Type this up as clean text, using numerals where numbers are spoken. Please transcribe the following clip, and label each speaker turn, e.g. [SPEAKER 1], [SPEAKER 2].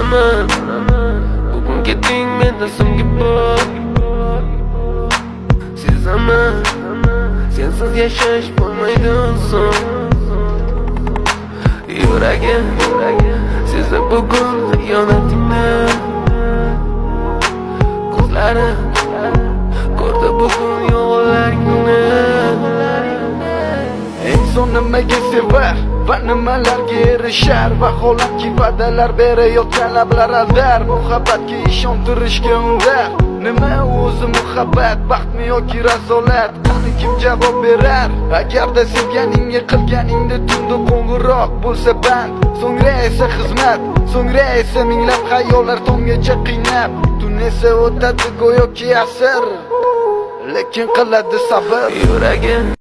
[SPEAKER 1] Bilaman, bugun ketding mendan so'nggi bor. Sezaman, sensiz yashash bo'lmaydi oson. Yuragim sezdi bugun xiyonatingni. Ko'zlarim ko'rdi bugun yo'g'onlaringni.
[SPEAKER 2] Inson nimaga sevar va nimalarga erishar? Vaholanki, va'dalar berayotgan lablar aldar, muhabbatga ishontirishga undar. Nima o'zi muhabbat, baxtmi yoki razolat? Qani, kim javob berar? Agarda sevganingga qilganingda tunda qo'ng'iroq bo'lsa band, so'ngra esa xizmat, so'ngra esa minglab xayollar tonggacha qiynab, tun esa o'tadi go'yoki asr, lekin qiladi sabr.
[SPEAKER 1] Yuragim